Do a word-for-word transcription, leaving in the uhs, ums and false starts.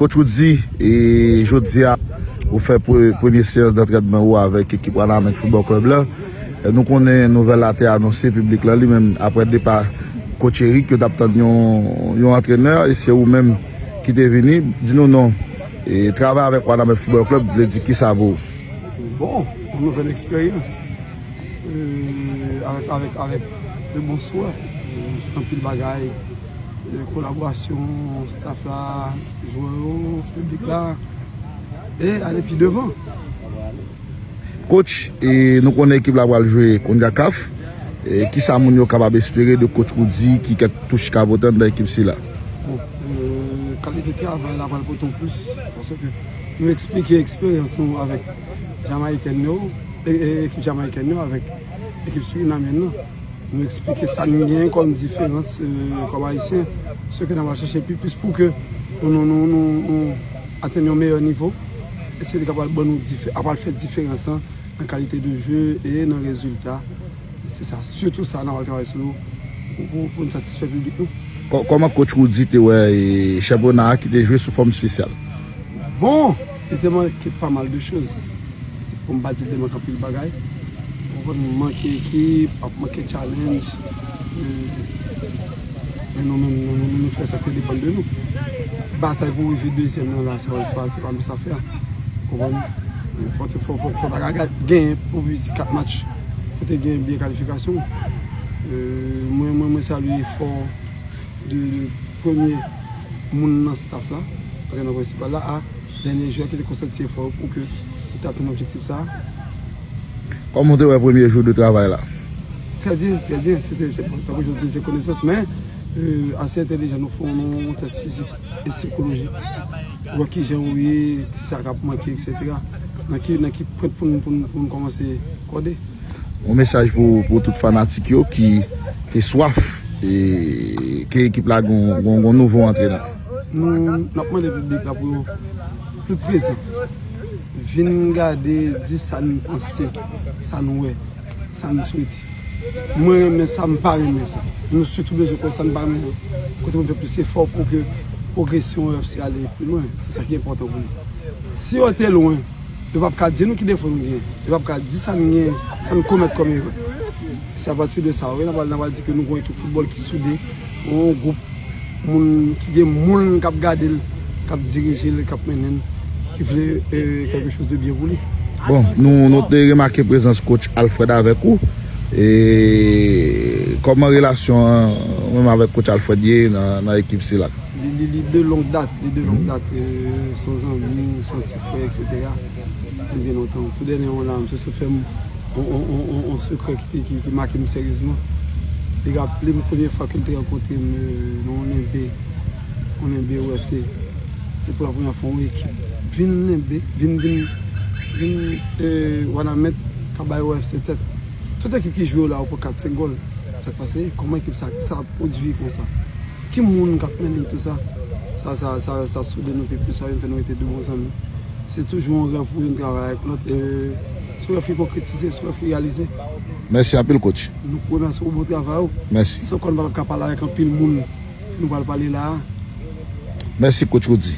Coach Roody, e jodi a, ou fè pre- premye seyans dantrènman ou avèk ekip Wanament Football Club la. E nou konnen nouvèl la te anonse piblik la li menm apre depa Coach Eric, yo t ap tann yon, yon antrenè, e se ou menm ki te vini. Di nou non. E travay avèk Wanament Football Club vle di kisa pou ou? Bon, yon nouvèl eksperyans. Euh, avec, avec, avec de bons souhaits. Euh, anpil bagay, euh, kolaborasyon, staff la, jwè yo, piblik la, e ale pi devan. Coach, e nou konnen ekip la pral jwe Concacaf. E kisa moun yo kapab espere de Coach Roody ki kèk touch ka pote anndan ekip sila? Bon, euh, kalite travay la pral pote yon plis, paske nou eksplike eksperyans nou avèk Jamayikèn yo, e- e- ekip Jamayikèn yo avèk ekip Surinamyèn nan. Nou eksplike sa n gen kòm diferans, euh, kòm Ayisyen, se ke n ap al chèche pi plis pou ke nou, nou, nou, nou, nou atenn yon meyè nivo, e se li k ap al ban nou dife- ap al fè diferans lan nan kalite de jeu e nan rezilta. Se sa, sitou sa n ap al travay sou nou pou, pou, pou n satisfè piblik nou. Kò- Kòman Coach Roody te wè e chanpyona a ki te jwe sou fòm espesyal? Bon, li te manke pa mal de choz. Pou m pa di l te manke anpil bagay. Ou konprann, manke ekip, ap manke challenge. Men, men nou menm, nou, nou, nou fè sa k te depann de nou. Batay pou rive dezyèm nan la, se pa, se pa, se pa nou sa fè a. Ou konprann? Fò, fò, fò, fò ta ka genyen pou piti kat match pou te genyen byen kalifikasyon. Euh, mwen, mwen, mwen salye efò de, de premye moun nan staff la, antrenè prensipal la, a dènye jwè ki te konsantre efò yo pou ke li te atenn objektif sa a. Kòman w te wè premye jou de travay la? Trè byen, trè byen. Se te, se, tankou jodi, se konesans, men, euh, ase entèlijan, nou fè yon, yon tès fizik e sikolojik. Wè kijan ou ye, kisa k ap manke, etsetera. Nan ki, nan ki pwent pou n, pou n, pou n kòmanse kòde. Yon mesaj pou, pou tout fanatik yo ki, ki swaf e ke ekip la gon, gon, gon nouvo antrenè. Nou, n ap mande piblik la pou yo pli prezan. Vin gade, di sa n panse, sa n wè, sa n swete. Mwen renmen sa, m pa renmen sa. Nou sitou bezwen kwè sa n pa renmen an. Kote pou n fè plis efò pou ke pwogresyon U F C ale pi lwen. Se sa ki enpòtan pou nou. Si yo te lwen, yo p ap ka di nou ki defo nou genyen. Yo p ap ka di sa n genyen, sa n komèt kòm erè. Se apati de sa, wi, n ap al, n ap al di ke nou gon ekip foutbòl ki soude, yon gwoup moun ki gen moun k ap gade l, k ap dirije l, k ap mennen l, ki vle, euh, quelque chose de bien pou li. Bon, nou, nou te remake prezans coach Alfred avèk ou. E kòman relasyon an menm avèk coach Alfred ye nan, nan ekip sila? Li, li, li de longue date, li de longue date, euh, se yon zanmi, se yon ti frè, etsetera. Depi byen lontan. Tou dènye yon la, misye sot fè m yon, yon, yon, yon, yon sekrè ki, ki, ki make m seryezman. Li raple m premye fwa ke l te rankontre m, euh, nan yon lenbe, yon lenbe U F C. Se pou la premyè fwa yon ekip vin lenbe, vin, vin, vin, euh, Wanament ka bay U F C tèt. Tout ekip ki jwe yo la, yo pran kat senk gòl. Sa k pase? Kòman ekip sa, ki sa l ap pwodui konsa? Ki moun k ap mennen tout sa? Sa, sa, sa, sa soude nou pi plis, sa vin fè nou rete de bon zanmi. Se toujou yon rèv pou youn travay avèk lòt. E se yon rèv ki konkretize, se yon rèv ki reyalize. Mèsi anpil, coach. Nou remèsye w pou bon travay ou. Mèsi. San kò n pa t ap ka pale avèk anpil moun ke nou pral pale la a. Mèsi, coach Roody.